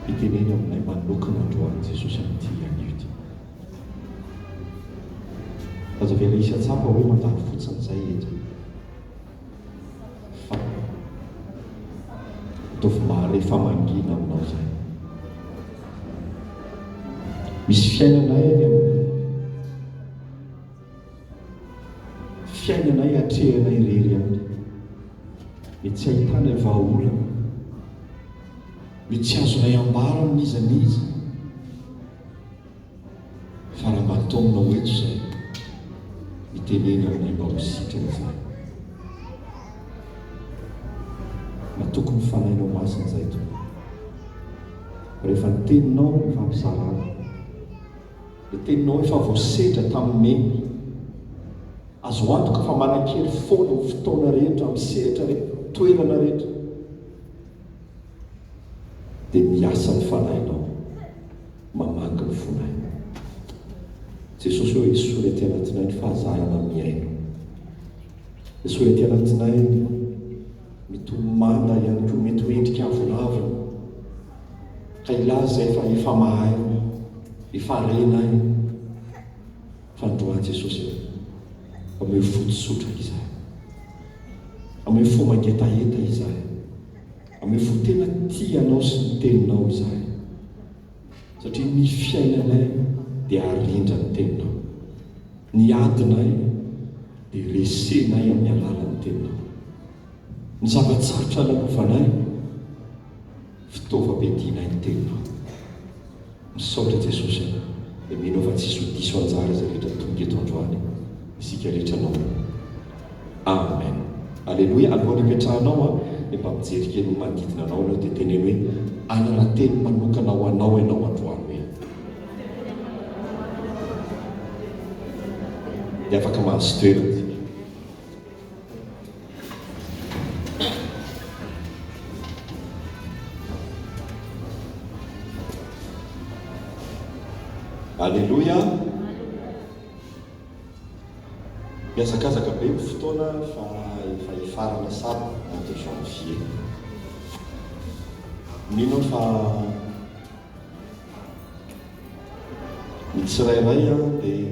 Iteneno aminay manokana androany Jesosy amin'ity anio ity. Aza avela hisy hatsapa hoe mandalo fotsiny izay eto. Fa ataovy mahare famangiana aminao izay. Misy fiainanay any amin'ny fiainanay atrehanay irery ihany. Ny tsy ahitanay vahaolana. Ny tsy azonay ambara amin'iza n'iza. Fa raha mba taominao eto izay, mitenena aminay mba ho sitrana izay. Matoky ny Fanahinao Masina izahay Tompo. Rehefa ny Teninao mifampizarana, ny Teninao efa voasedra tamin'ny memy, azo antoka fa manan-kery foana amin'ny fotoana rehetra, amin'ny sehatra rehetra, amin'ny toerana rehetra. Dia miasa ny Fanahinao mamangy ny fonay. Jesosy ô, esory aty anatinay ny fahazarana mihaino. Esory aty anatinay ny mety ho manda ihany koa, mety ho endrika avonavona, ka hilaza izay fa efa mahay, efa renay. Fa androany Jesosy ô, omeo fo tsotra izahay. Omeo fo mangetaheta izahay. Omeo fo tena tia Anao sy ny Teninao izahay. Satria ny fiainanay dia arindra ny Teninao. Ny adinay dia resenay amin'ny alalan'ny Teninao. Ny zava-tsarotra lalovanay, fitaovam-piadianay ny Teninao. Misaotra Jesosy a! Dia mino aho fa tsisy ho diso anjara izay rehetra tonga eto androany isika rehetra anao. Amen. Aleloia, alohan'ny hipetrahanao a, dia mba mijery kely ny manodidina anao ianao dia teneno hoe hanana teny manokana ho anao ianao androany hoe. Dia afaka mahazo toerana isika. Aleloia! Mihazakazaka be ny fotoana fa efa hifarana sahady mois de janvier. Mino aho fa Ny tsirairay dia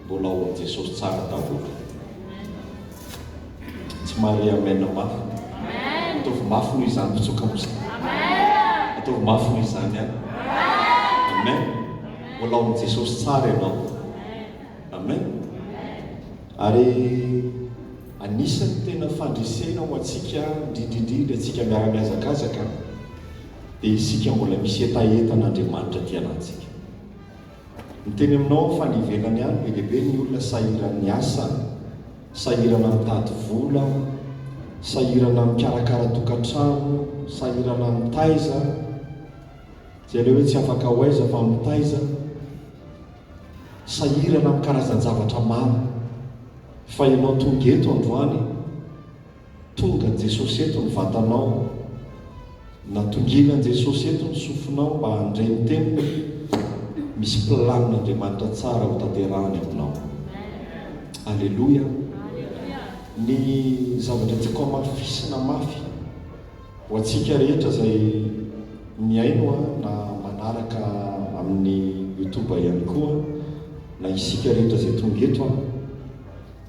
mbola ao amin'i Jesosy tsara daholo. Tsy mahare amen mafy. Ataovy mafy noho izany mpitsoka mosary. Ataovy mafy noho izany an. Amen. Mbola ao amin'i Jesosy tsara ianao. Amen. Ary anisan'ny tena fandresena ho antsika, indrindra indrindra antsika miara-mihazakazaka, dia isika mbola misy hetaheta an'Andriamanitra aty anatintsika. Miteny aminao aho fa any ivelany any be dia be ny olona sahiran'ny asa, sahirana mitady vola, sahirana mikarakara tokantrano, sahirana mitaiza, izay ilay hoe tsy afaka ho aiza fa mitaiza, sahirana amin'ny karazan-javatra maro. Fa ianao tonga eto androany, Tonga Jesosy eto ny vatanao, na tongilan'i Jesosy eto ny sofinao mba handre ny teniny, misy plan Andriamanitra tsara ho tanterahany aminao. Aleloia. Ny zavatra tiako hamafisina mafy ho antsika rehetra izay mihaino na manaraka amin'ny youtube ihany koa na isika rehetra izay tonga eto,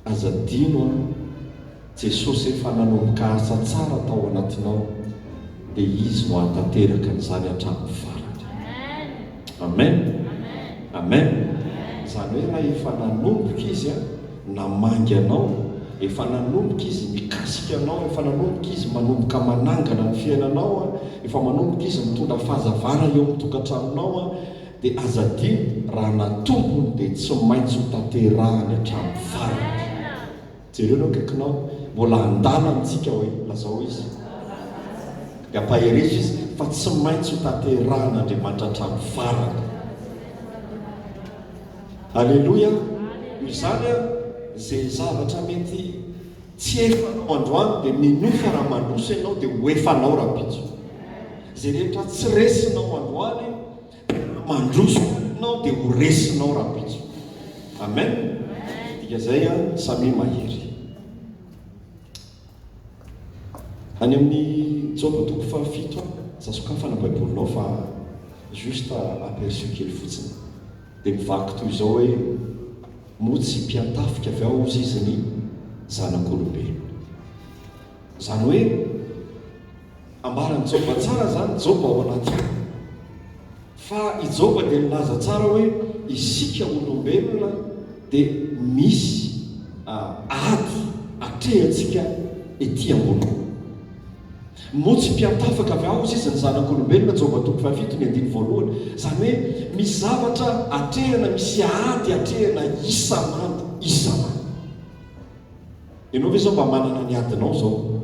aza adino Jesosy efa nanomboka asa tsara tao anatinao dia Izy no hahatanteraka an'izany hatramin'ny farany. Amen. Amen. Izany hoe raha efa nanomboka Izy namangy anao, efa nanomboka Izy mikasika anao, efa nanomboka Izy manomboka manangana ny fiainanao, efa manomboka Izy mitondra fahazavana eo amin'ny tokantranonao, dia aza adino raha natombony dia tsy maintsy ho tanterahany hatramin'ny farany. Jereo ny akaikinao, mbola handala amintsika hoe, lazao izy. Dia ampaherezo izy fa tsy maintsy ho tanterahan'Andriamanitra hatramin'ny farany. Aleloia! Noho izany, izay zavatra mety tsy efanao androany dia minoa fa raha mandroso ianao dia ho efanao rahampitso. Izay rehetra tsy resinao androany Mandroso ianao dia ho resinao rahampitso. Amen. Dika zay an, samia mahery. Any amin'ny Joba toko fahafito, aza sokafana Baibolinao fa. Juste aperçu kely fotsiny. Dia mivaky toy izao hoe, Moa tsy mpiantafika avy ao hozy izy ny zanak'olombelona. Izany hoe, ambaran'i Joba tsara izany, Joba ao anaty ady. Fa i Joba dia nilaza tsara hoe, isika olombelona dia misy ady atrehantsika ety ambony. Moa tsy mpiantafaka avy ao hozy izy ny zanak'olombelona, Joba toko fahafito ny andiny voalohany. Izany hoe misy zavatra atrehana, misy ady atrehana isan'andro, isan'andro. Ianao ve izao mba manana ny adinao izao?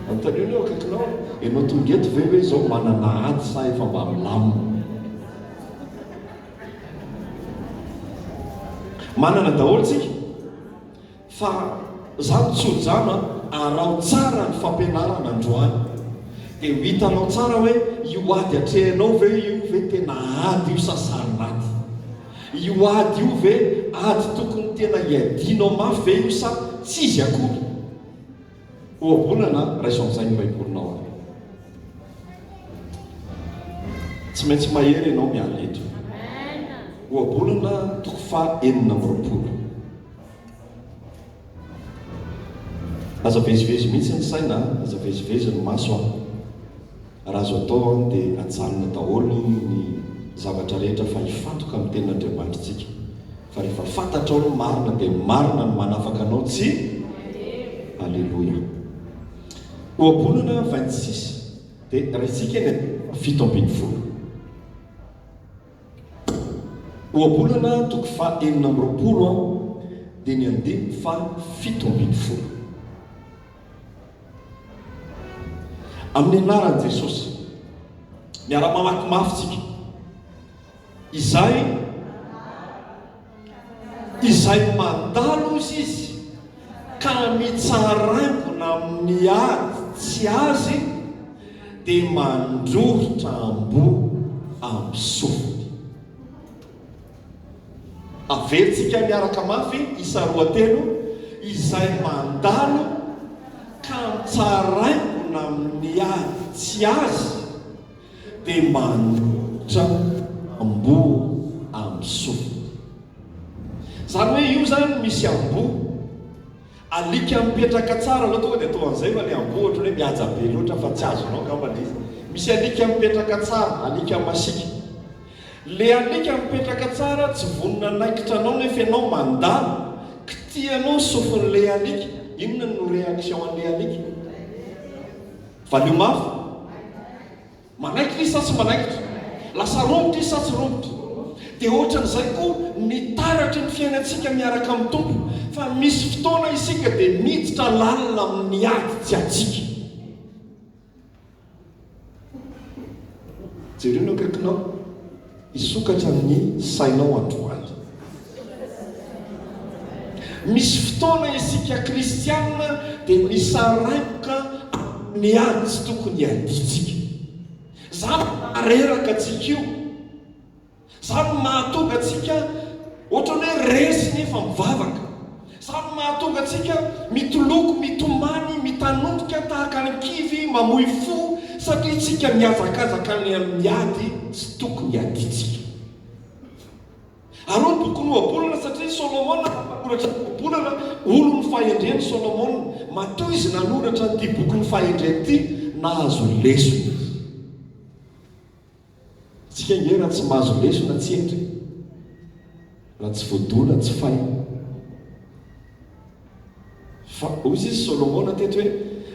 Anontanio ny eo akaikinao, ianao tonga eto ve hoe izao manana ady sa efa mba milamina? Manana daholo tsika. Fa za mitso-drano an, araho tsara ny fampianarana androany dia ho hitanao tsara hoe io ady atrehinao ve io ve tena ady io sa sarin'ady? Io ady io ve ady tokony tena hiadianao mafy ve io sa tsy izy akory? Ohabolana, raiso amin'izay ny baibolinao ary. Tsy maintsy mahery ianao miala eto. Ohabolana toko faha 26. Aza vezivezy mihitsy ny saina a, aza vezivezy ny maso a. Raha azo atao an dia ajanona daholo ny zavatra rehetra fa hifantoka amin'ny tenin'Andriamanitra isika. Fa rehefa fantatrao ny marina dia ny marina no manafaka anao tsy Aleloia. Ohabolana 26 dia raisika ny 17. Ohabolana toko faha 26 an dia ny andininy faha 17. Amin'ny anaran'i Jesosy. Miara-mamaky mafy tsika. Izay izay mandalo ozy izy ka mitsaraingona amin'ny ady tsy azy dia mandroritra amboa amin'ny sofiny. Averintsika miaraka mafy isa roa telo, izay mandalo ka mitsaraingona amin'ny ady tsy azy dia mandroritra amboa amin'ny sofiny. Izany hoe io izany misy amboa. Alika mipetraka tsara aleo tonga dia atao an'izay fa le amboa ohatran'ny hoe mihaja be loatra fa tsy azonao angamba le izy. Misy alika mipetraka tsara, alika masiaka. Le alika mipetraka tsara tsy vonona hanaikitra anao nefa ianao mandalo, kitihanao ny sofin'le alika, inona no réaction an'le alika? Valio mafy. Manaikitra izy sa tsy manaikitra? Lasa romotra izy sa tsy romotra? Dia ohatran'izay koa ny taratry ny fiainantsika miaraka amin'ny Tompo, fa misy fotoana isika dia miditra lalina amin'ny ady tsy antsika. Jereo ny akaikinao, hisokatra ny sainao androany. Misy fotoana isika kristiana dia misaraingoka amin'ny ady tsy tokony hiadiantsika. Izany no mahareraka antsika io. Izany no mahatonga antsika ohatran'ny hoe resy nefa mivavaka. Izany no mahatonga antsika mitoloko, mitomany, mitanondrika tahaka ny kivy, mamoy fo satria isika mihazakazaka any amin'ny ady tsy tokony hiadiantsika. Ary hoy ny bokin'ny Ohabolana, satria i Solomona no mpanoratra ny Ohabolana, olon'ny fahendrena i Solomona. Matoa izy nanoratra an'ity bokin'ny fahendrena ity, nahazo lesona izy. Isika ange raha tsy mahazo lesona tsy hendry e. Raha tsy voadona tsy fay. Fa hoy izy Solomona teto hoe,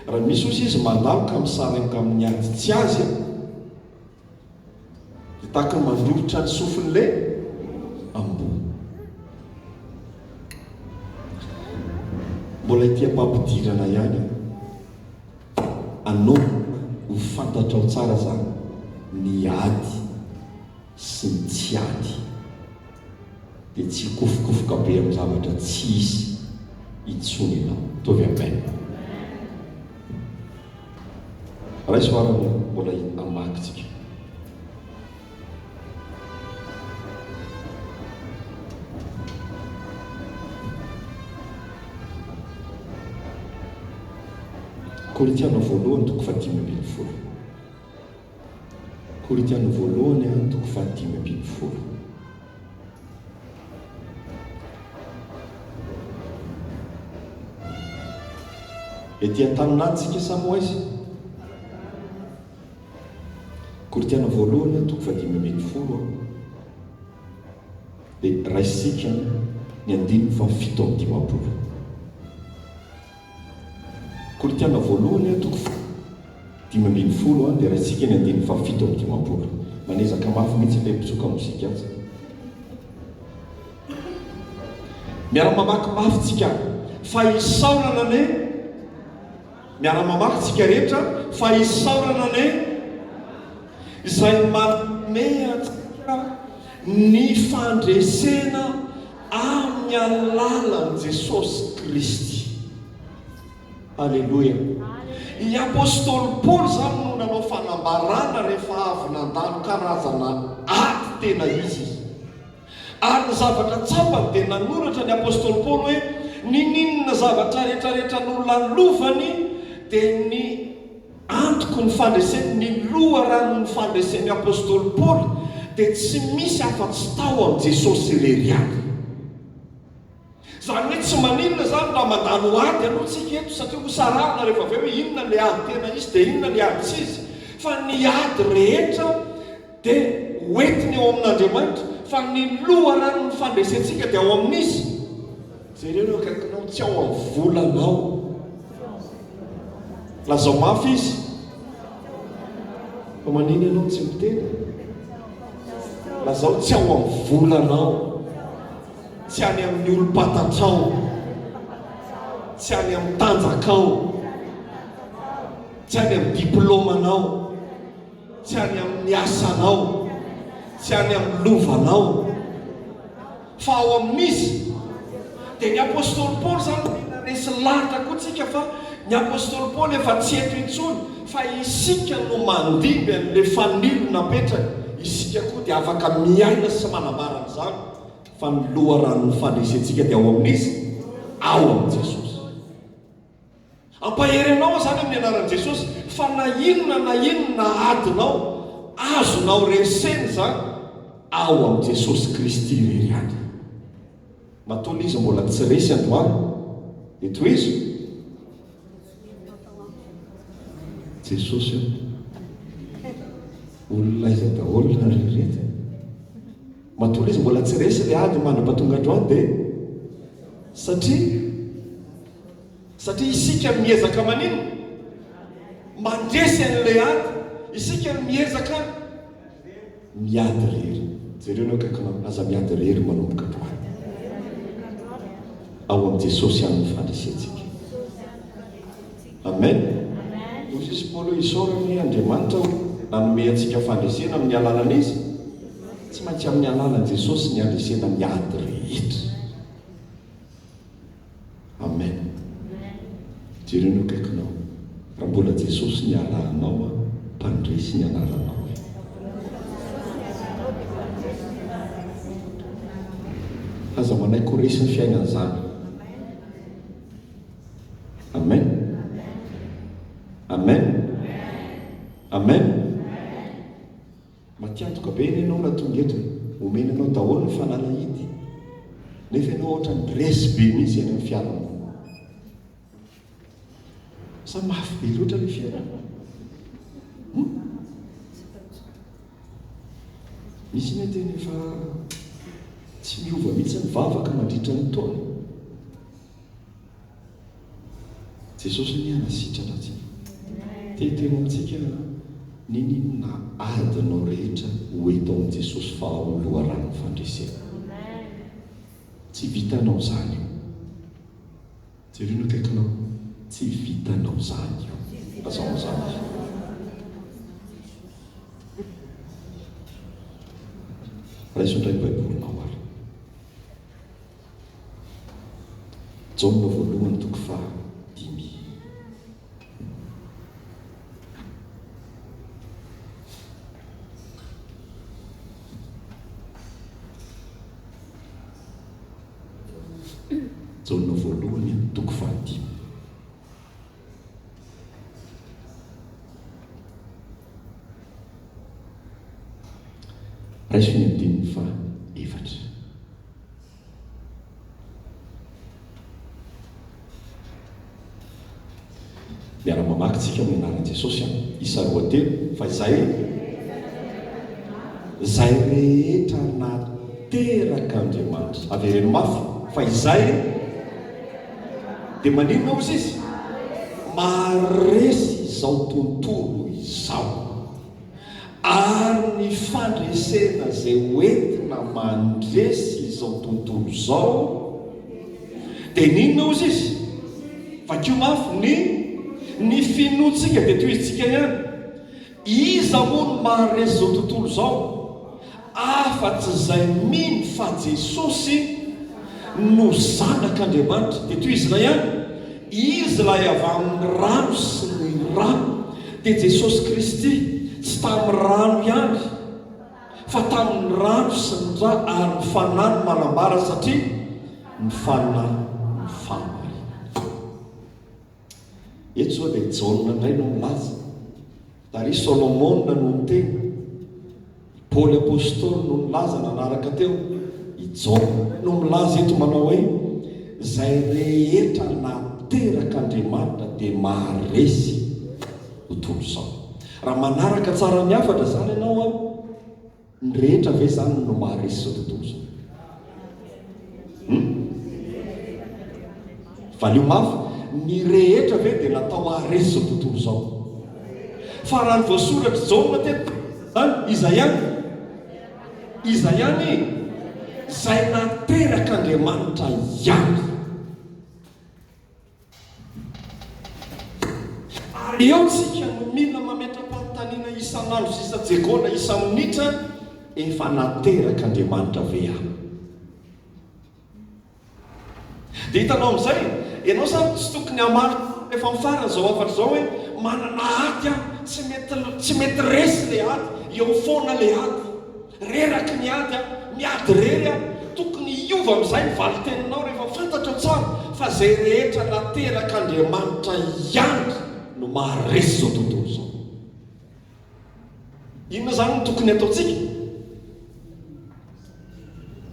raha misy hozy izy mandalo ka misaraingoka amin'ny ady tsy azy, Dia tahaka ny mandrovitra ny sofin'ilay amboa. Mbola ity am-pampidirana ihany aho. Anaovana ho fantatrao tsara izany ny ady sy ny tsy ady. Dia tsy hikofokofoka be amin'ny zavatra tsy hisy intsony ianao. Mitovy amen. Raiso ary ny mbola hamaky tsika. Korintiana voalohany toko fahadimy ambin'ny folo. Korintiana voalohany toko fahadimy ambin'ny folo. Ety an-taninady tsika sa moa aiza? Korintiana voalohany toko fahadimy ambin'ny folo dia raisika ny andininy faha-57. Korintiana voalohany toko faha-15 dia raisika ny andininy faha-57. Manezaka mafy mihitsy ilay mpitsoka mozika atsy. Miara-mamaky mafy tsika fa isaorana anie. Miara-mamaky tsika rehetra fa isaorana anie izay manome antsika ny fandresena amin'ny alalan'i Jesosy Kristy. Aleloia. I Apostoly Paoly izany no nanao fanambarana rehefa avy nandalo karazana ady tena izy izy. Ary ny zavatra tsapany dia nanoratra ny apostoly Paoly hoe, Ninininona zavatra rehetrarehetra nolalovany dia ny antoko ny fandreseny, ny loharanon'ny fandresen'ny apostoly Paoly dia tsy misy afa-tsy tao amin'i Jesosy irery ihany. Izany hoe tsy maninona izany raha mandalo ady aloha tsika eto satria ho sarahana rehefa avy eo hoe inona ilay ady tena izy dia inona ny ady tsy izy fa ny ady rehetra dia ho entiny ao amin'Andriamanitra fa ny loharanon'ny fandresentsika dia ao amin'Izy. Jereo eo akaikinao, tsy ao amin'ny volanao. Lazao mafy izy. Fa manina ianao tsy miteny? Lazao tsy ao amin'ny volanao. Tsy any amin'ny olom-pantatrao. Tsy any amin'ny tanjakao. Tsy any amin'ny diplaomanao. Tsy any amin'ny asanao. Tsy any amin'ny lovanao. Fa ao amin'iza? Dia ny apostoly Paoly izany tena resy lahatra koa tsika fa ny apostoly Paoly efa tsy eto intsony fa isika no mandimby an'ilay fanilo napetrany. Isika koa dia afaka miaina sy manambara an'izany. Fa ny loharanon'ny fandresentsika dia ao amin'iza? Ao amin'i Jesosy. Ampahery anao aho izany amin'ny anaran'i Jesosy fa na inona na inona adinao, azonao resena izany ao amin'i Jesosy Kristy irery ihany. Matoa ilay izy mbola tsy resy androany, dia tohizo. Jesosy ô! Olona aiza daholo nareo ireto e? Matoa ilay izy mbola tsy resy ilay ady mandra-pahatonga androany dia satria satria isika no miezaka maninona? Mandresy an'ilay ady. Isika no miezaka miady irery. Jereo ny akaikinao, aza miady irery manomboka androany. Ao amin'i Jesosy ihany ny fandresentsika. Amen. Hoy izy Paoly hoe isaorana anie Andriamanitra ho nanome antsika fandresena amin'ny alalan'iza? Tsy maintsy amin'ny alalan'i Jesosy ny handresena ny ady rehetra. Amen. Jereo ny akaikinao. Raha mbola Jesosy ny arahanao an, mpandresy ny anaranao e. Aza manaiky ho resin'ny fiainana izany. Amen. Amen. Amen. Matiantoka be anie ianao raha tonga eto e. Omena anao daholo ny fanalahidy. Nefa ianao ohatran'ny resy be mihitsy eny amin'ny fiarahamonina. Sa mafy be loatra ilay fiainana? Hum? Misy ny tena efa tsy miova mihitsy ny vavaka mandritra ny taona. Jesosy anie hanasitrana antsika. Te hiteny amintsika n'inon'inona adinao rehetra ho eto amin'i Jesosy fa ao ny loharanon'ny fandresena. Tsy vitanao izany io. Jereo ny akaikinao, tsy vitanao izany io. Lazao amin'izany izy. Raiso indray ny Baibolinao ary. Jaona voalohany toko faha dimy. Jaona voalohany toko fahadimy. Raiso ny andininy faha efatra. Miara-mamaky tsika amin'ny anaran'i Jesosy an! Isa roatelo, fa izay izay rehetra naterak'Andriamanitra. Avereno mafy, fa izay dia maninona hozy izy? Maharesy izao tontolo izao. Ary ny fandresena izay ho entina mandresy izao tontolo izao dia ny inona hozy izy? Vakio mafy, ny ny finoantsika dia tohizintsika ihany. Iza moa no maharesy izao tontolo izao afa-tsy izay mino fa Jesosy no Zanak'Andriamanitra? Dia tohizina ihany, Izy ilay avy amin'ny rano sy ny ra, dia Jesosy Kristy, tsy tamin'ny rano ihany, fa tamin'ny rano sy ny ra ary ny Fanahy no manambara satria ny Fanahy no fahamarinana. Eto izao dia Jaona indray no milaza, ary i Solomona no niteny. I Paoly Apostoly no nilaza nanaraka teo. I Jaona no milaza eto manao hoe, Izay rehetra naterak'Andriamanitra dia maharesy tontolo izao. Raha manaraka tsara ny hafatra izany ianao an, ny rehetra ve izany no maharesy izao tontolo izao? Hum? Valio mafy, ny rehetra ve dia natao haharesy izao tontolo izao? Fa raha ny voasoratr'i Jaona teto dia izany, iza ihany? Iza ihany? Izay naterak'Andriamanitra ihany. Ary eo tsika no mila mametra-panontaniana isan'andro sy isa-tsegona, isa-minitra, efa naterak'Andriamanitra ve aho? Dia hitanao amin'izay, ianao izany tsy tokony hamaly rehefa amin'ny farany izao hafatra izao hoe, manana ady aho, tsy mety tsy mety resy ilay ady, eo foana ilay ady, reraky ny ady aho, miady irery aho. Tokony hiova amin'izay ny valin-teninao rehefa fantatrao tsara fa izay rehetra naterak'Andriamanitra ihany no maharesy izao tontolo izao. Inona izany no tokony hataontsika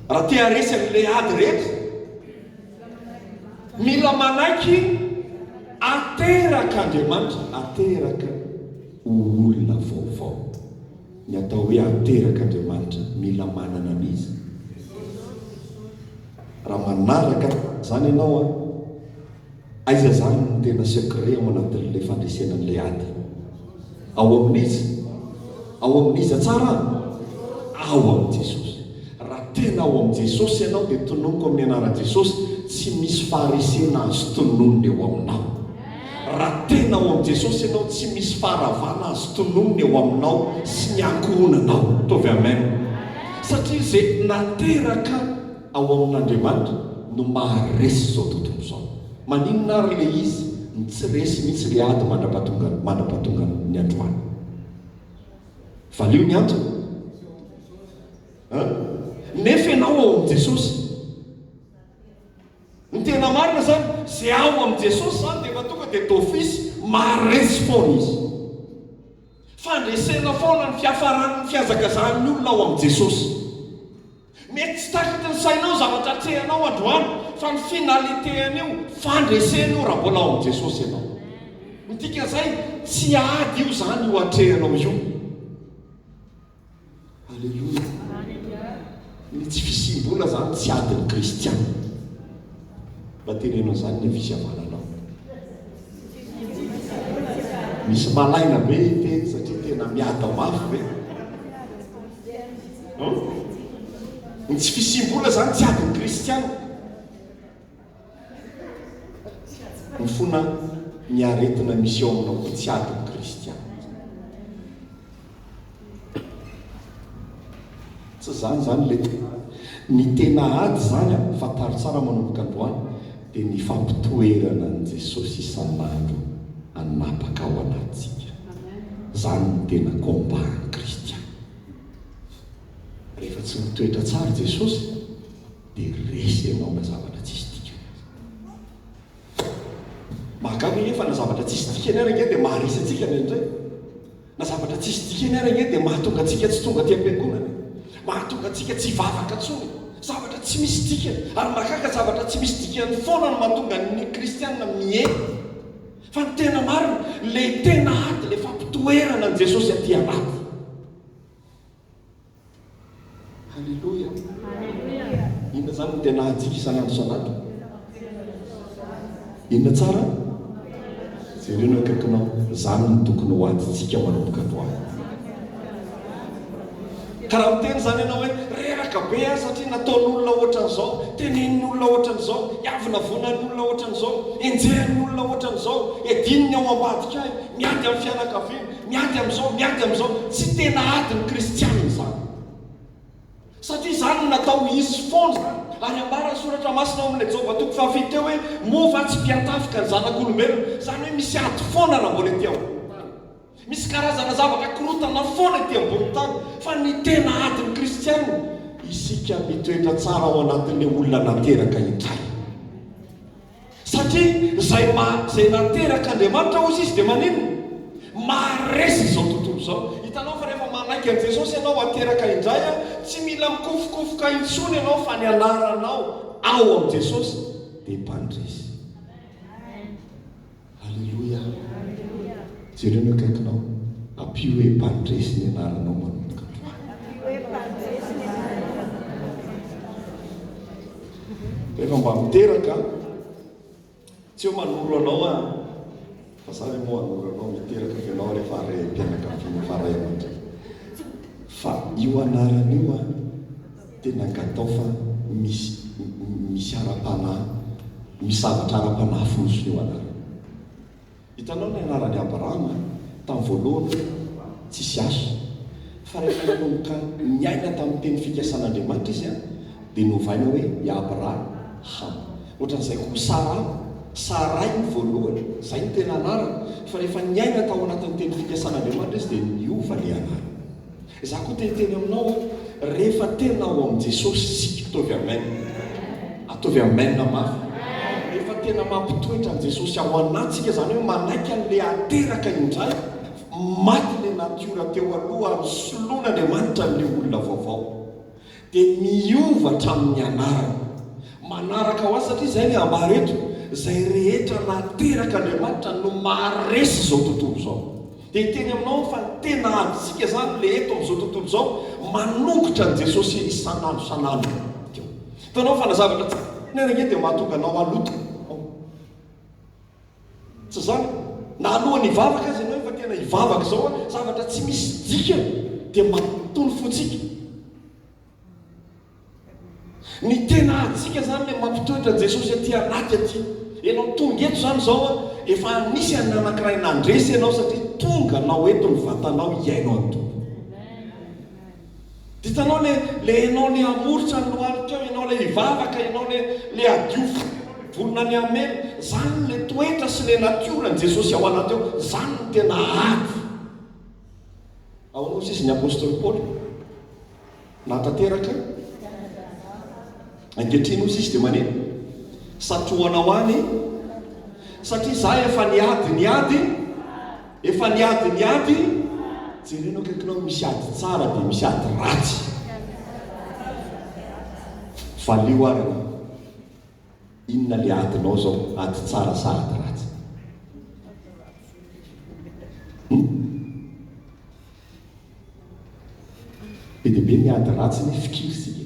raha te haharesy an'ilay ady rehetra? Mila manaiky aterak'Andriamanitra, ateraka ho olona vaovao. Ny atao hoe aterak'Andriamanitra, mila manana an'iza? Raha manaraka izany ianao an! Aiza zany no tena secret ao anatin'ilay fandresena an'ilay ady? Ao amin'iza? Ao amin'iza tsara an? Ao amin'i Jesosy. Raha tena ao amin'i Jesosy ianao dia tononiko amin'ny anaran'i Jesosy, tsy misy faharesena azo tononina eo aminao. Raha tena ao amin'i Jesosy ianao, tsy misy faharavana azo tononina eo aminao sy ny ankohonanao. Ataovy amen. Satria izay nateraka ao amin'Andriamanitra no maharesy izao tontolo izao. Maninona ary ilay izy no tsy resy mihitsy ilay ady mandrapatonga mandrapatonga ny androany? Valio ny antony. An? Nefa ianao ao amin'i Jesosy. Ny tena marina izany, izay ao amin'i Jesosy izany dia efa tonga dia d'office maharesy foana izy. Fandresena foana ny fiafaran'ny fihazakazahan'ny olona ao amin'i Jesosy. Mety tsy takatry ny sainao ny zavatra atrehanao androany fa ny finalité an'io fandresena io raha mbola ao amin'i Jesosy ianao. Ny dikan'izay tsy ady io izany io atrehanao io. Aleloia. Ny tsy fisiam-bola izany tsy adin'ny kristiana. Mba teneno an'izany ny havia sy havananao. Misy malaina be hiteny satria tena miady mafy ve? Ny tsy fisiam-bola izany tsy adin'ny kristiana. Mifona ny aretina misy ao aminao koa tsy adin'ny kristiana. Tsy izany izany ilay tena Ny tena ady izany an, fantaro tsara manomboka androany, dia ny fampitoerana an'i Jesosy isan'andro hanapaka ao anatintsika. Izany no tena combat an'ny kristiana. Rehefa tsy mitoetra tsara Jesosy dia resy ianao na zavatra tsisy dikany aza. Mahagaga ange fa na zavatra tsisy dikany ary ange dia maharesy antsika indraindray. Na zavatra tsisy dikany ary ange dia mahatonga antsika tsy tonga aty am-piangonana e. mahatonga antsika tsy hivavaka intsony. Zavatra tsy misy dikany. Ary mahagaga zavatra tsy misy dikany foana no mahatonga ny kristiana mihena. Fa ny tena marina, ilay tena ady, ilay fampitoerana an'i Jesosy aty anaty. Haleloia. Inona izany no tena adintsika isan'andro isan'andro? Inona tsara? Jereo ny akaikinao. Izany no tokony ho adintsika manomboka androany. Ka raha miteny izany ianao hoe reraka be aho satria nataon'olona ohatran'izao, tenenin'ny olona ohatran'izao, iavonavonan'ny olona ohatran'izao, enjehin'ny olona ohatran'izao, iadian'ny ao ambadika ahy, miady amin'ny fianakaviana, Miady amin'izao, miady amin'izao. Tsy tena ady ny kristianina izany. Satria izany no natao hisy foana izany. Ary ambaran'ny Soratra Masina ao amin'ilay Joba toko fahafito teo hoe, Moa va tsy mpiantafika ny zanak'olombelona? Izany hoe misy ady foana raha mbola ety ambonin'ny tany. Misy karazana zavatra korontana foana ety ambonin'ny tany. Fa ny tena adin'ny kristianina, isika mitoetra tsara ao anatin'ilay olona nateraka indray. Satria izay ma, izay naterak'Andriamanitra hozy izy dia maninona? Maharesy izao tontolo izao. Hitanao fa rehefa manaiky an'i Jesosy ianao ateraka indray an, tsy mila mikofokofoka intsony ianao fa ny anaranao ao amin'i Jesosy dia mpandresy. Aleloia. Jereo ny akaikinao, ampio hoe mpandresy ny anaranao manomboka androany. Rehefa mba miteraka, tsy hoe manoro anao aho, fa za ve moa hanoro anao miteraka ve ianao rehefa renim-pianakaviana efa ray aman-dreny. Fa io anarana io an, tena angatao fa misy misy ara-panahy, misy zavatra ara-panahy fonosin'io anarana. Hitanao ny anaran'i Abrahama tamin'ny voalohany hoe tsisy H. Fa rehefa nanomboka niaina tamin'ny teny fikasan'Andriamanitra izy dia novaina hoe i Abrahama. Ohatran'izay koa Sara, Saray ny voalohany, izay no tena anarany, fa rehefa niaina tao anatin'ny teny fikasan'Andriamanitra izy dia niova ilay anarana. Izaho koa te hiteny aminao aho, rehefa tena ao amin'i Jesosy isika, ataovy amen, ataovy amen mafy, rehefa tena mampitoetra an'i Jesosy ao anatsika, izany hoe manaiky an'ilay ateraka indray, maty ilay natiora teo aloha ary soloin'Andriamanitra an'ilay olona vaovao, dia miova hatramin'ny anarana. Manaraka ho azy, satria izay ny ambara eto, izay rehetra naterak'Andriamanitra no maharesy izao tontolo izao. Dia hiteny aminao aho fa ny tena adintsika izany ilay eto amin'izao tontolo izao, manongotra an'i Jesosy isan'andro isan'andro. Hitanao fa na zavatra tsy tokony ary ange dia mahatonga anao haloto. Tsy izany? Na alohan'ny hivavaka aza ianao efa tena hivavaka izao an, zavatra tsy misy dikany dia matoa ny fontsika. Ny tena adintsika izany ilay mampitoetra an'i Jesosy aty anaty aty. Ianao tonga eto izany izao an, efa anisan'ny anankiray nandresy ianao satria tonga anao eto ny vatanao hihaino an'i Tompo. Hitanao le le enao le hamoritra ny lohalika eo, enao le hivavaka, enao le le hadio fo, enao le vonona ny hamela. Zany le toetra sy le natiora ny Jesosy ao anaty ao, zany no tena ady. Ahoana hozy izy ny apostoly Paoly? Nahatanteraka ankehitriny hozy izy dia maneno? Satrohana ho any satria za efa niady ny ady Efa niady ny ady, jereo ny akaikinao misy ady tsara dia misy ady ratsy. Valio ary ianao. Inona le adinao zao, ady tsara sa ady ratsy? Hum? Be dia be ny ady ratsy ny fikiry isika.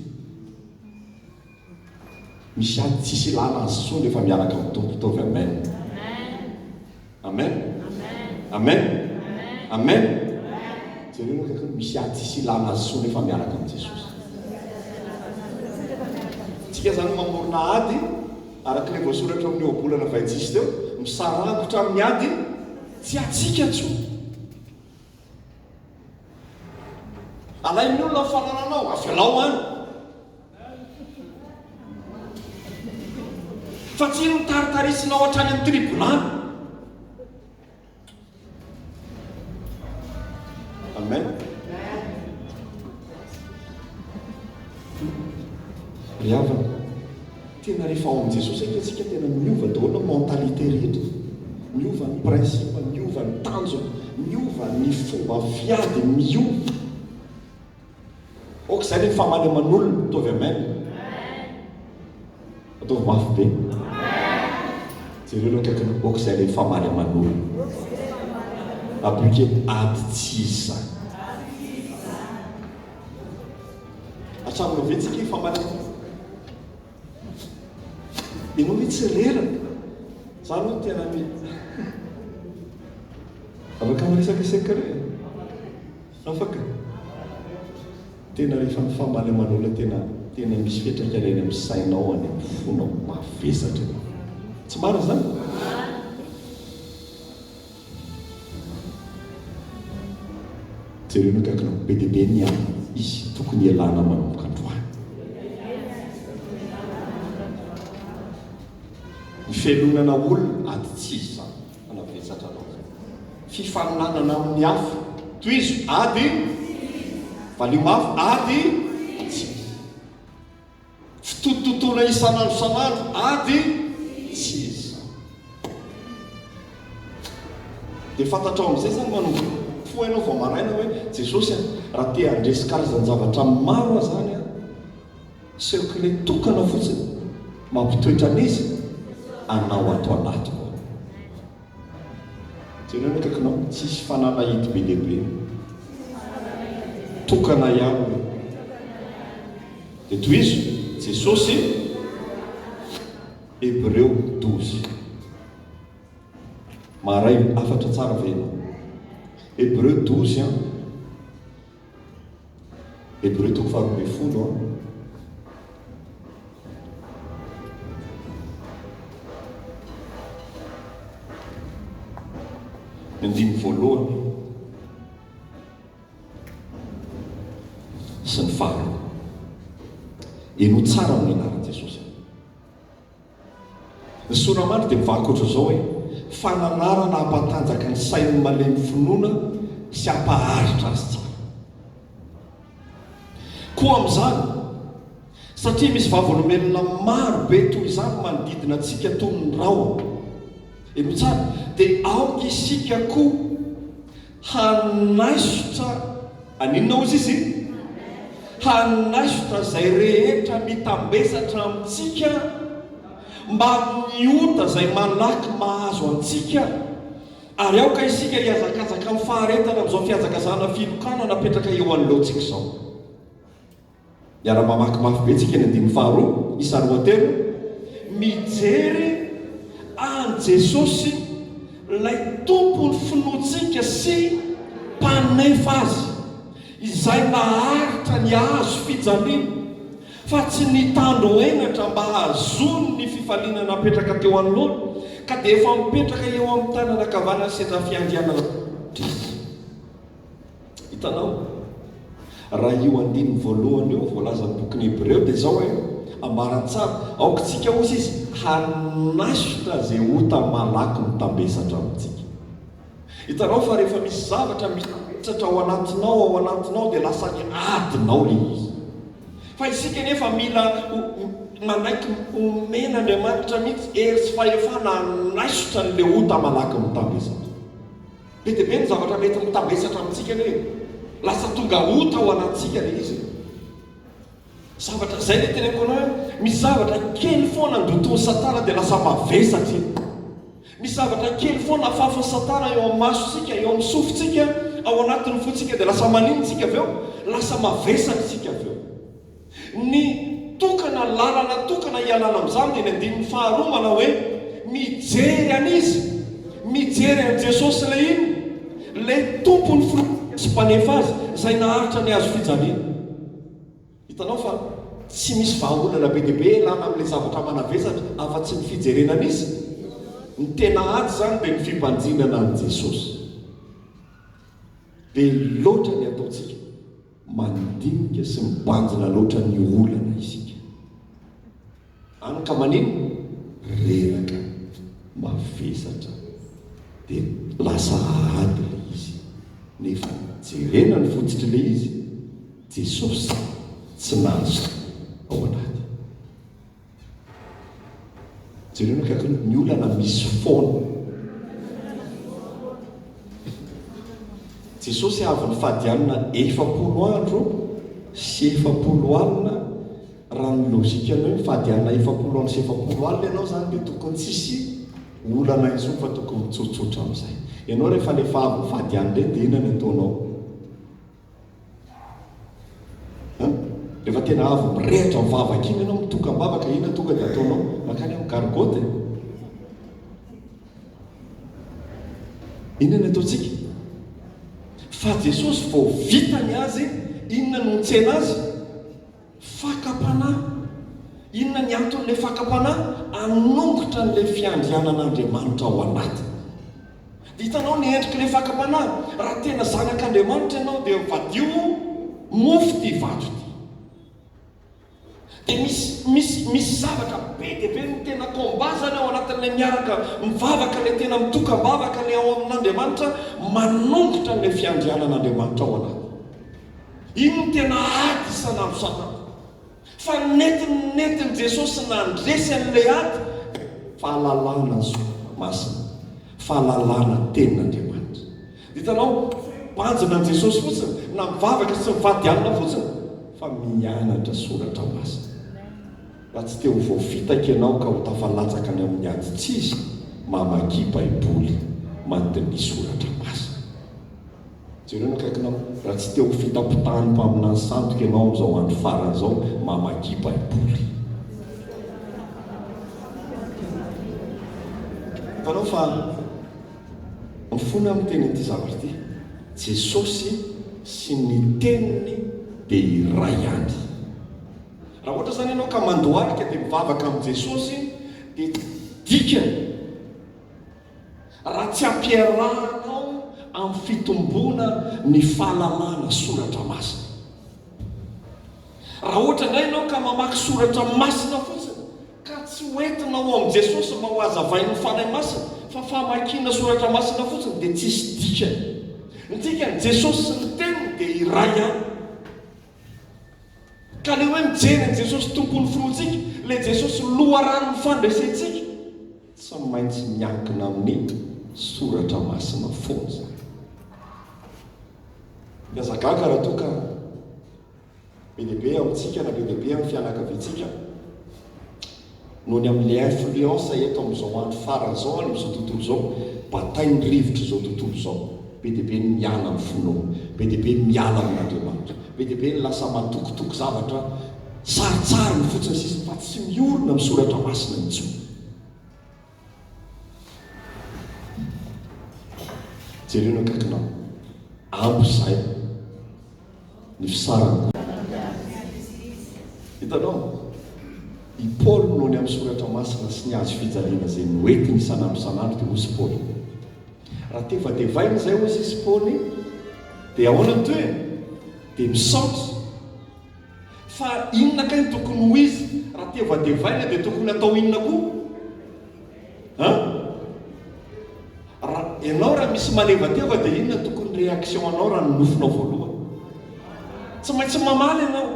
Misy ady tsisy ilana azy intsony rehefa miaraka amin'ny Tompo. Ataovy amen. Amen. Amen. Amen. Jereo ny akaiky misy ady tsisy ilana azy intsony rehefa miaraka amin'i Jesosy. Tsika zany mamorona ady araka ilay voasoratra amin'ny ohabolana vaintsisy teo, misarangotra amin'ny ady tsy antsika intsony. Alain'ny olona ny fanananao, avelao any. Fa tsy iny mitaritarisinao hatrany amin'ny tribonaly. Amen. Ry havana, tena rehefa ao amin'i Jesosy ange isika tena miova daholo ny mentalité rehetra. Miova ny principe, miova ny tanjona, miova ny fomba fiady, miova. Aoka izay le mifamaly aman'olona, ataovy amen. Ataovy mafy be. Jereo aloha akaikinao, aoka izay le mifamaly aman'olona. Ampio kely, ady tsy izy izany. Hatramin'ny oviana tsika hifamaly aman'olona? Ianao ve tsy reraka? Za aloha tena mi Afaka miresaka secret e? Afaka? Tena rehefa mifamaly aman'olona tena tena misy fiantraikany any amin'ny sainao, any amin'ny fonao, mavesatra ianao. Tsy marina izany? Jereo ny akaikinao, be dia be ny izy tokony hialana manomboka androany. Ny fialonana olona, ady tsy izy izany, hanavesatra anao izany. Fifaninanana amin'ny hafa, tohizo, ady, valio mafy, ady tsy izy. Fitotototoana isan'andro isan'andro, ady tsy izy izany. Dia fantatrao amin'izay izany manomboka mifoha ianao vao maraina hoe, Jesosy a, raha te handresy karazan-javatra maro aho izany an, secret tokana fotsiny mampitoetra an'iza? Anao ato anatiko ao. Jereo ny akaikinao, tsisy fanalahidy be dia be. Tokana ihany hoe. Dia tohizo, Jesosy, Hebreo 12. Maharay hafatra tsara ve ianao? Hebreo 12 an. Hebreo toko faharoa ambin'ny folo an. Ny andininy voalohany sy ny faharoa. Henoy tsara amin'ny anaran'i Jesosy. Ny Soramandry dia mivaky ohatr'izao hoe, Fananarana hampatanjaka ny sain'ny malemy finoana sy hampaharitra azy tsara. Koa amin'izany, satria misy vavolombelona maro be toy izany manodidina antsika toy ny rahona, henoy tsara, dia aoka isika koa Hanaisotra an'inona hozy izy? Hanaisotra izay rehetra mitambesatra amintsika mbamin'ny ota izay malaky mahazo antsika, ary aoka isika hihazakazaka amin'ny faharetana amin'izao fihazakazahana filokana napetraka eo anoloantsika izao. Miara-mamaky mafy be tsika ny andininy faharoa, isa roatelo, Mijery an'i Jesosy, ilay Tompon'ny finoantsika sy Mpanefa azy, izay naharitra ny hazo fijaliana, fa tsy nitandro henatra mba hahazoany ny fifaliana napetraka teo anoloany, ka dia efa mipetraka eo amin'ny tanana ankavanan'ny seza fiandrianan'Andriamanitra Izy. Hitanao? Raha io andininy voalohany io voalazan'ny bokin'ny Hebreo dia izao hoe, ambarany tsara, aoka isika hozy izy hanaisotra izay ota malaky mitambesatra amintsika. Hitanao fa rehefa misy zavatra mitambesatra ao anatinao ao anatinao dia lasa ny adinao ilay izy. Fa isika anefa mila manaiky omen'Andriamanitra mihitsy hery sy fahefana hanaisotra an'ilay ota malaky mitambesatra. Be dia be ny zavatra mety mitambesatra amintsika anie e! Lasa tonga ota ao anatintsika ilay izy e! Zavatra, izay ilay teneniko anao hoe misy zavatra kely foana andotoan'i Satana dia lasa mavesatra iny. Misy zavatra kely foana afafin'i Satana eo amin'ny masontsika, eo amin'ny sofintsika, ao anatin'ny fontsika dia lasa maninona isika avy eo? Lasa mavesatra isika avy eo. Ny tokana, lalana tokana hialana amin'izany dia ny andininy faharoa manao hoe, Mijery an'iza? Mijery an'i Jesosy ilay inona? Ilay Tompon'ny finoantsika sy Mpanefa azy, izay naharitra ny hazo fijaliana. Hitanao fa tsy misy vahaolana be dia be ialana amin'ilay zavatra manavesatra afa-tsy ny fijerena an'iza? Ny tena ady izany dia ny fibanjinana an'i Jesosy. Be loatra ny ataontsika. Mandinika sy mibanjina loatra ny olana isika. Any ka maninona? Reraka, mavesatra, dia lasa ady ilay izy. Nefa jerena ny fototr'ilay izy, Jesosy tsy nahazo ao anaty. Jereo ny akaikiny, ny olana misy foana. Jesosy avy nifady hanina 40 andro. sy 40 alina, raha ny logique-ny hoe mifady hanina 40 andro sy 40 alina ianao izany dia tokony tsisy olana intsony fa tokony mitsotsotra amin'izay. Ianao rehefa le efa avy mifady hanina ireny dia inona ny ataonao? An? Rehefa tena avy mirehitra mivavaka iny ianao, mitokam-bavaka, inona tonga dia ataonao? Mankany amin'ny gargotte e? Inona ny ataontsika? Fa Jesosy vao vita ny azy, inona no nitsena azy? Fakam-panahy. Inona ny anton'ilay fakam-panahy? Hanongotra an'ilay fiandrianan'Andriamanitra ao anatiny. Dia hitanao ny endrik'ilay fakam-panahy. Raha tena zanak'Andriamanitra ianao dia vadio mofo ity vato ity. Dia misy misy misy zavatra be dia be ny tena combat zany ao anatin'ilay miaraka mivavaka ilay tena mitokam-bavaka ilay ao amin'Andriamanitra manongotra an'ilay fiandrianan'Andriamanitra ao anaty. Iny no tena ady isan'andro isan'andro. Fa nentin'ny nentin'i Jesosy nandresy an'ilay ady fahalalana ny soratra masina, fahalalana tenin'Andriamanitra. Hitanao, banjina an'i Jesosy fotsiny, na mivavaka sy mifady hanina fotsiny, fa mianatra soratra masina. Raha tsy te ho voafitaka ianao ka ho tafalatsaka any amin'ny ady tsy izy, mamakia Baiboly, mandiniha soratra masina. Jereo ny akaikinao, raha tsy te ho fitapitahan'ny mpaminany sandoka ianao amin'izao andro farany izao, mamakia Baiboly. Hitanao fa. Mifona aho miteny an'ity zavatra ity, Jesosy sy ny teniny dia iray ihany. Raha ohatra izany ianao ka mandohalika dia mivavaka amin'i Jesosy dia tsy dikany raha tsy ampiarahanao amin'ny fitomboana ny fahalalana soratra masina. Raha ohatra indray ianao ka mamaky soratra masina fotsiny Ka tsy ho entina ao amin'i Jesosy mba ho hazavain'ny Fanahy Masina, fa famakiana soratra masina fotsiny dia tsisy dikany. Ny dikany, Jesosy sy ny Teniny dia iray ihany. Ka ilay hoe mijery an'i Jesosy Tompon'ny finoantsika, ilay Jesosy loharanon'ny fandresentsika, tsy maintsy miankina amin'ny soratra masina foana izany. Aza gaga raha toa ka. Be dia be amintsika na be dia be amin'ny fianakaviantsika noho ny amin'ilay influence eto amin'izao andro farany izao any amin'izao tontolo izao, batain'ny rivotr'izao tontolo izao. Be dia be ny miala amin'ny finoana, be dia be ny miala amin'Andriamanitra, be dia be ny lasa matokitoky zavatra sarintsariny fotsiny sisa fa tsy miorina amin'ny soratra masina intsony. Jereo ny akaikinao. Ampy izay ny fisaran'ny. Hitanao? I Paoly noho ny amin'ny Soratra Masina sy ny hazo fijaliana izay noentiny isan'andro isan'andro dia hoy Paoly, Raha tevatevaina izay hoy izy Paoly dia ahoana ny tohiny? Dia misaotra. Fa inona kay no tokony ho izy? Raha tevatevaina dia tokony atao inona koa? An? Raha ianao raha misy manevateva dia inona no tokony réaction anao raha ny nofinao voalohany? Tsy maintsy mamaly ianao.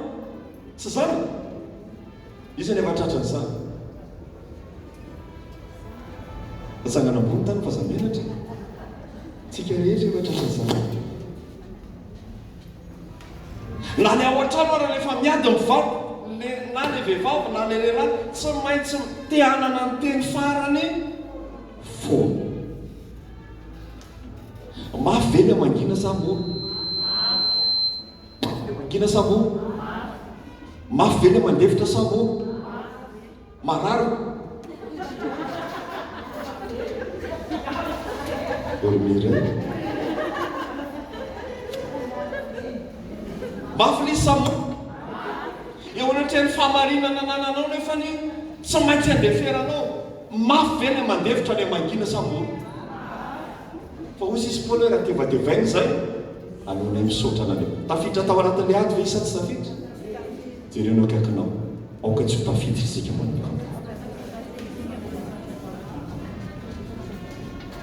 Tsy izany? Iza no efa tratran'izany? Atsangana ambony tany fa aza menatra e. Tsika rehetra efa tratran'izany. Na ny ao an-trano ara rehefa miady ny vady, le na le vehivavy na le lehilahy, tsy maintsy te hanana ny teny farany foana. Mafy ve le mangina sa mora? Mafy le mangina sa mora? Mafy ve le mandefitra sa mora? Marary. Dormir eh. Mafy le samoa. Eo anatrehan'ny fahamarinana anananao nefa ny tsy maintsy andeferanao. Mafy ve le mandefitra le mangina sa mora? Fa hoy sisy Paoly hoe raha tevatevaina izay, aleonay misaotra anareo. Tafiditra tao anatin'ilay ady ve izy sa tsy tafiditra? Jereo ny akaikinao. Aoka tsy ho tafiditra isika manokana.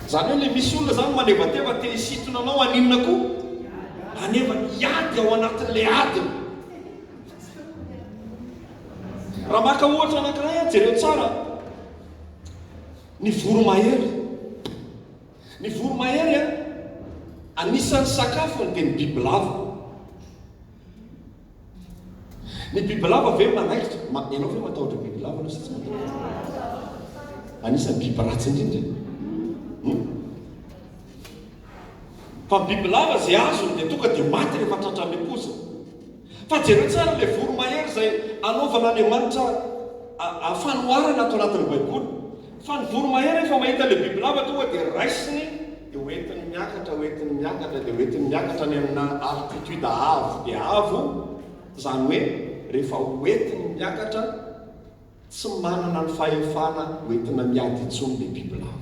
Izany hoe ilay misy olona izany manevateva te hisintona anao haninona koa? Haneva hiady ao anatin'ilay adiny. Raha maka ohatra anankiray aho, jereo tsara ny voromahery. Ny voromahery anisan'ny sakafony dia ny bibilava. Ny bibilava ve manaikitra? Ma, ianao ve matahotra bibilava aloha sa tsy matahotra? Anisan'ny biby ratsy indrindra e. Hmm? Fa ny bibilava izay azony dia tonga dia maty rehefa tratran'ilay poizina. Fa jereo tsara ilay voromahery izay anaovan'Andriamanitra fanoharana ato anatin'ny Baiboly. Fa ny voromahery rehefa mahita ilay bibilava tonga dia raisiny dia hoentiny miakatra, hoentiny miakatra, dia hoentiny miakatra any amina altitude avo dia avo, izany hoe rehefa hoentiny miakatra, tsy manana ny fahefana hoentina miady intsony ilay bibilava.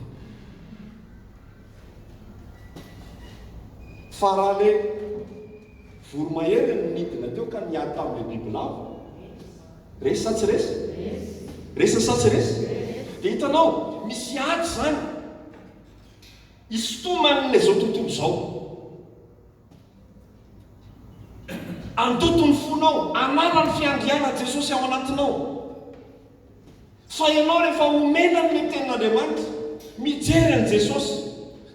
Fa raha ilay voromahery no nidina teo ka niady tamin'ilay bibilava, resy sa tsy resy? Resy sa tsy resy? Dia hitanao, misy ady izany isintoman'ny izao tontolo izao. Andoto ny fonao, hanala ny fiandrianan'i Jesosy ao anatinao. Fa ianao rehefa omena an'ilay tenin'Andriamanitra, mijery an'i Jesosy,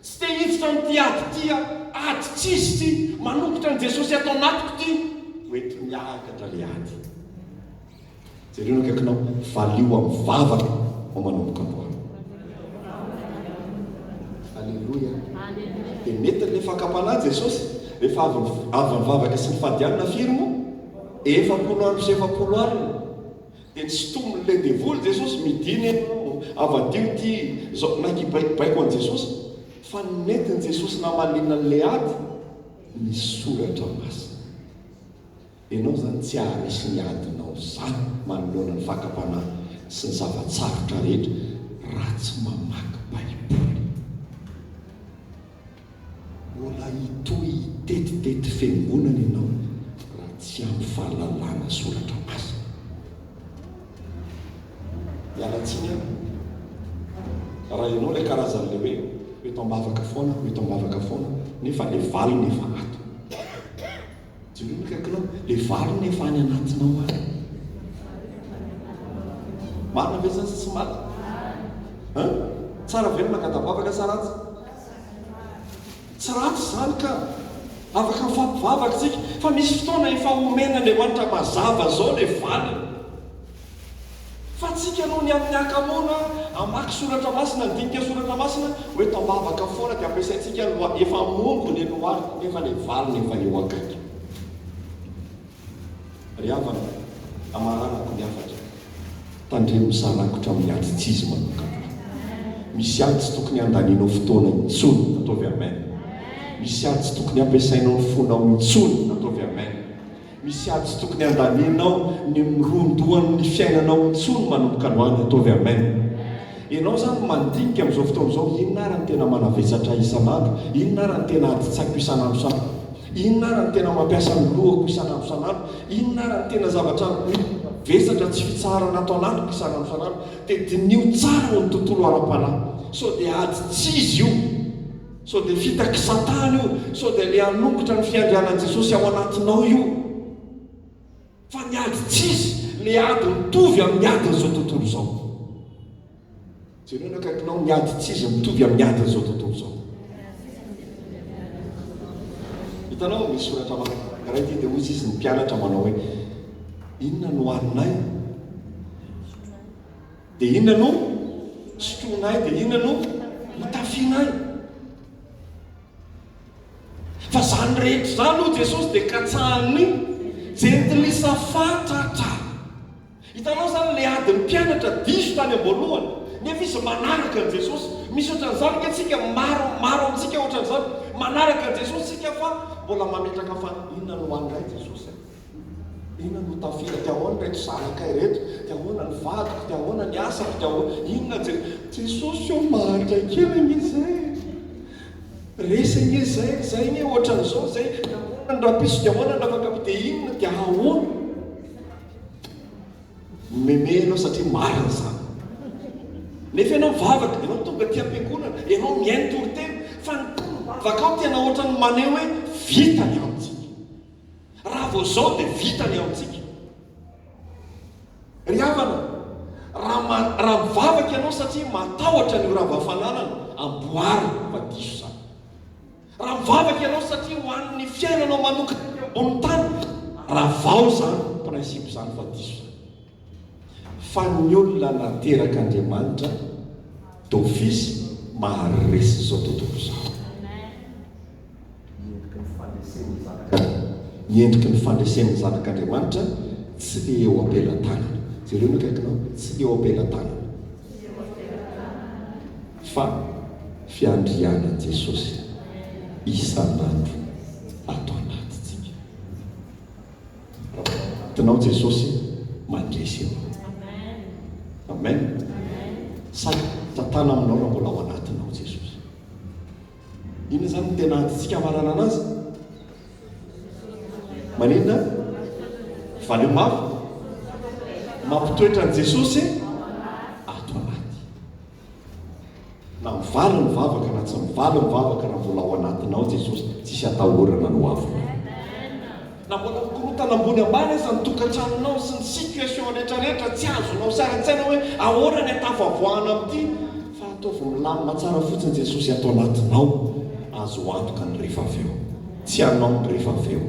tsy te hiditra amin'ity ady ity aho, ady tsy izy ity, manongotra an'i Jesosy ato anatiko ity, ho ento miakatra ilay ady. Jereo ny akaikinao, valio amin'ny vavaka vao manomboka androany. Aleloia. Dia nentin'ilay fakam-panahy Jesosy, rehefa avy avy nivavaka sy nifady hanina firy moa? 40 andro sy 40 alina. Dia nisintomin'ilay devoly Jesosy, midina ianao, avadiho ity, izao, nakibaikobaiko an'i Jesosy. Fa ny nentin'i Jesosy namaliana an'ilay ady, ny soratra masina. Ianao izany tsy haharesy ny adinao izany manoloana ny fakam-panahy sy ny zava-tsarotra rehetra raha tsy mamaky Baiboly. Mbola hitohy hitetitety fiangonana ianao raha tsy ampy fahalalana soratra masina. Miala tsiny aho raha ianao ilay karazan'ilay hoe ho eto am-bavaka foana, ho eto am-bavaka foana nefa ilay valiny efa ato. Jereo ny akaikinao, ilay valiny efa any anatinao any. Marina ve izany sa tsy marina? Hein? Tsara ve ny mangata-bavaka sa ratsy? Tsy ratsy izany ka! Afaka mifampivavaka isika, fa misy fotoana efa omen'Andriamanitra mazava izao ilay valiny. Fa tsika noho ny amin'ny hakamoana hamaky soratra masina, handinika soratra masina, ho eto am-bavaka foana dia ampiasaintsika ny loha, efa mongo ny lohalika nefa ilay valiny efa eo akaiky. Ry havana, amaranako ny hafatra, tandremo misarakotra amin'ny ady tsy izy manokana. Misy ady tsy tokony handanianao fotoana intsony, ataovy amen. Misy ady tsy tokony hampiasainao ny fonao intsony, ataovy amen. Misy ady tsy tokony handanianao ny miron-dohan'ny fiainanao intsony manomboka androany ataovy amen. Ianao izany mandinika amin'izao fotoana izao inona ary ny tena manavesatra ahy isan'andro, inona ary ny tena adin-tsaiko isan'andro isan'andro, inona ary ny tena mampiasa ny lohako isan'andro isan'andro, inona ary ny tena zavatra mivesatra tsy fitsaharana ato anatiko isan'andro isan'andro, dia diniho tsara ao ny tontolo ara-panahy sao dia ady tsy izy io. Sao dia fitak'i Satana io, sao dia ilay hanongotra ny fiandrianan'i Jesosy ao anatinao io. Fa ny ady tsy izy, ilay ady mitovy amin'ny adin'izao tontolo izao. Jereo ny akaikinao, ny ady tsy izy mitovy amin'ny adin'izao tontolo izao. Hitanao, misy soratra anankiray ity dia hoy izy ny mpianatra manao hoe, inona no haninay? Dia inona no sotroinay? Dia inona no hotafianay? Fa izany rehetra izany, hoy Jesosy, dia katsahan'ny jentilisa fatratra. Hitanao izany ilay adin'ny mpianatra diso tany am-boalohany, nefa izy manaraka an'i Jesosy. Misy ohatran'izany ange tsika, maro maro amintsika ohatran'izany. Manaraka an'i Jesosy isika fa mbola mametraka fa inona no haninay Jesosy? Inona no tafita? Dia ahoana ireto zanakay ireto? Dia ahoana ny vadiko? Dia ahoana ny asako? Dia ahoana? Inona Je Jesosy ô mahantra kely anie izay e! Resy anie izay, izay anie ohatran'izao izay, dia ahoana ny rahampitso? Dia ahoana ny afaka Dia inona? Dia ahoana? Mimeme ianao satria marina izany. Nefa ianao mivavaka, ianao tonga aty am-piangonana, ianao mihaino toriteny, fa ny vavakao tena ohatran'ny maneho hoe vita ny amintsika. Raha vao izao dia vita ny amintsika. Ry havana, raha raha mivavaka ianao satria matahotra ny ho rava fananana, amboary fa diso izany. Raha mivavaka ianao satria ho an'ny fiainanao manokana ety ambonin'ny tany, ravao izany. principe izany fa diso izany. Fa ny olona naterak'Andriamanitra d'office maharesy izao tontolo izao. Ny endriky ny fandresen'ny zanak'Andriamanitra tsy le eo am-pelatanana. Jereo ny akaikinao, tsy le eo am-pelatanana. Fa fiandrianan'i Jesosy isan'andro ato anatintsika. Tinao Jesosy mandresy ianao. Amen. Sahy tantana aminao raha mbola ao anatinao Jesosy. Inona izany no tena adintsika hamarana anazy? Maninona? Valio mafy. Mampitoetra an'i Jesosy ato anaty. Na mivaly ny vavaka na tsy mivaly ny vavaka raha mbola ao anatinao Jesosy, tsisy atahorana ny ho avinao. Na mbola mikorontana ambony ambany aza ny tokantranonao sy ny situation rehetra rehetra tsy azonao sary an-tsaina hoe ahoana ny atafavoahana amin'ity fa ataovy milamina tsara fotsiny Jesosy ato anatinao azo antoka ny rehefa avy eo. Tsy anao ny rehefa avy eo.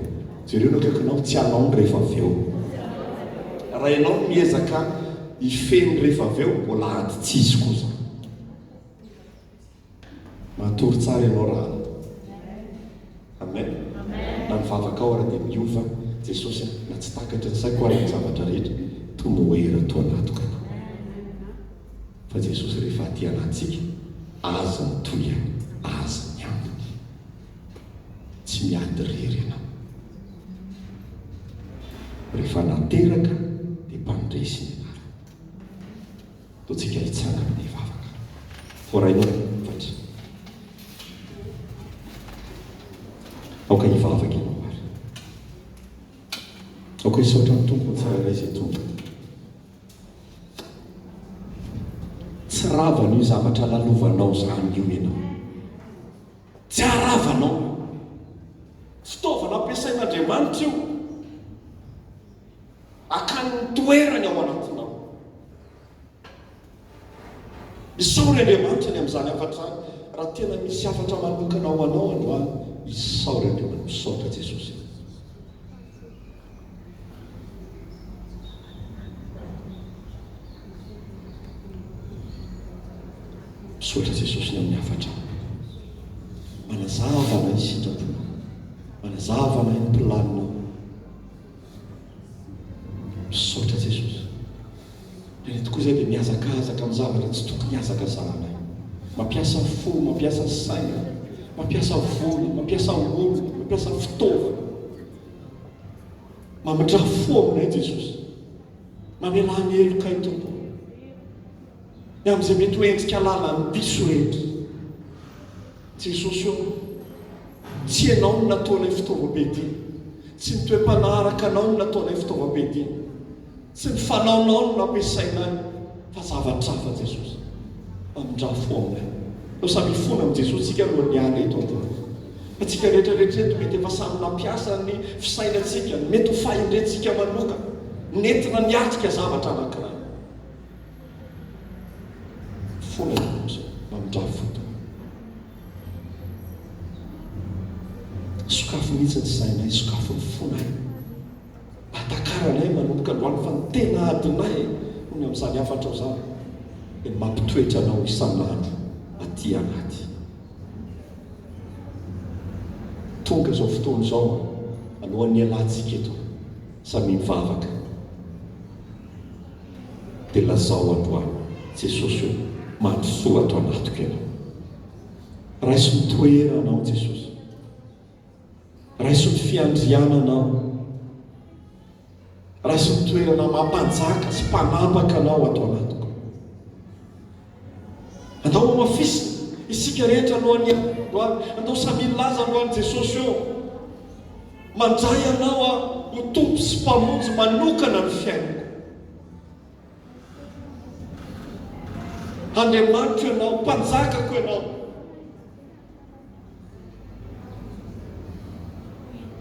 Jereo ny akaikinao, tsy anao ny rehefa avy eo. Raha ianao no miezaka hifehy ny rehefa avy eo, mbola ady tsy hisy koa izany. Matory tsara ianao raha Amen. Na ny vavakao ara dia miova, Jesosy a, na tsy takatry ny saiko ara ny zavatra rehetra, tomoera ato anatiko ianao. Fa Jesosy rehefa aty anatintsika, azy ny tohiny, azy ny ambiny. Tsy miady irery ianao. Rehefa nateraka dia mpandresy ny anarany. Ataontsika hitsangana dia hivavaka. Voarainao ny hafatra. Aoka hivavaka ianao ary. Aoka hisaotra ny Tompo ny tsirairay izay tonga. Tsy ravan'io zavatra lalovanao izany io ianao. Tsy haravanao. Fitaovana ampiasain'Andriamanitra io. Hakany ny toerany ao anatinao. Isaory Andriamanitra ny amin'izany hafatra izany. Raha tena misy hafatra manokana ho anao androany, isaory Andriamanitra. Misaotra Jesosy. Misaotra Jesosy ny amin'ny hafatra. Manazava anay ny sitraponao. Manazava anay ny planinao. Misaotra Jesosy. Indraindray tokoa izay dia mihazakazaka amin'ny zavatra tsy tokony hihazakazahanay. Mampiasa fo, mampiasa saina, mampiasa vola, mampiasa olona, mampiasa fitaovana. Mamindrà fo aminay Jesosy. Mamelà ny helokay Tompo. Ny amin'izay mety ho endrika lalan'ny diso rehetra. Jesosy ô, tsy Ianao no nataonay fitaovam-piadiana, tsy ny toe-panahy araka Anao no nataonay fitaovam-piadiana, tsy ny fanaonao no nampiasainay, fa zavatra hafa Jesosy. Mamindrà fo aminay. Ndao samy hifona amin'i Jesosy tsika alohan'ny hiala eto androany. Fa tsika rehetra rehetra eto mety efa samy nampiasa ny fisainantsika, ny mety ho fahendrentsika manokana, nentina niatrika zavatra anankiray. Fona ianao amin'izao, mamindrà fo Tompo. Sokafy mihitsy ny sainay, sokafy ny fonay. Mba takaranay manomboka androany fa ny tena adinay hono amin'izany hafatrao izany dia ny mampitoetra anao isan'andro aty anaty. Tonga izao fotoana izao alohan'ny hialantsika eto, samia mivavaka. Dia lazao androany, Jesosy ô, mandrosoa ato anatiko Ianao. Raiso ny toeranao, Jesosy. Raiso ny fiandriananao. Raiso ny toerana maha mpanjaka sy mpanapaka anao ato anatiko. Andao hamafisina isika rehetra alohan'ny androany. Andao samy hilaza androany Jesosy ô, mandray Anao aho ho Tompo sy Mpamonjy manokana ny fiainako. Andriamanitro Ianao, Mpanjakako Ianao.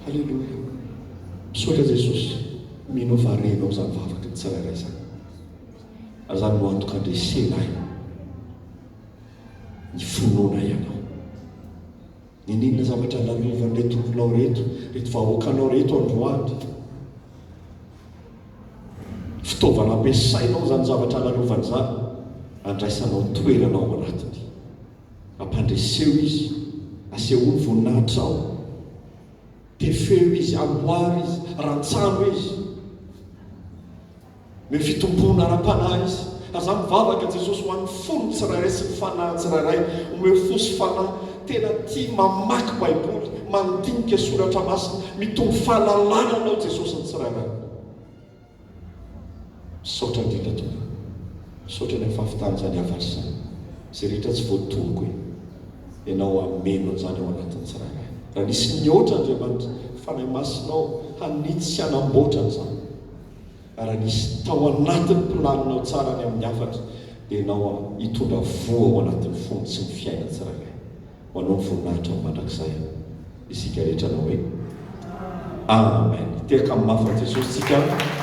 Haleloia. Misaotra Jesosy. Mino aho fa renao izany vavaky ny tsirairay izany. Ary izany no antoka andresena ahy ny finoana Ianao. Niniana zavatra lalovan'ireto olonao ireto, ireto vahoakanao ireto androany. Fitaovana ampiasainao izany zavatra lalovana izany handraisanao toerana ao anatiny. Ampandreseo izy, asehoy ny voninahitrao. Tefeo izy, amboary izy, rantsano izy. Omeo fitomboana ara-panahy izy. Ary za mivavaka Jesosy ho an'ny fon'ny tsirairay sy ny fanahin'ny tsirairay. Omeo fo sy fanahy tena tia mamaky Baiboly, mandinika Soratra Masina, mitombo fahalalana Anao Jesosy ny tsirairay. Misaotra indrindra Tompo. Misaotra ny amin'ny fahavitana izany hafatra izany. Izay rehetra tsy voatonoko e. Ianao hameno an'izany ao anatin'ny tsirairay. Raha nisy nihoatra Andriamanitra, Fanahy Masinao hanitsy sy hanamboatra an'izany. Raha nisy tao anatin'ny planinao tsara ny amin'ny hafatra, dia Ianao hitondra voa ao anatin'ny fony sy ny fiainany tsirairay. Ho Anao ny voninahitra amin'ny mandrakizay. Isika rehetra hanao hoe, Amen. Hitehaka mafy an'i Jesosy isika.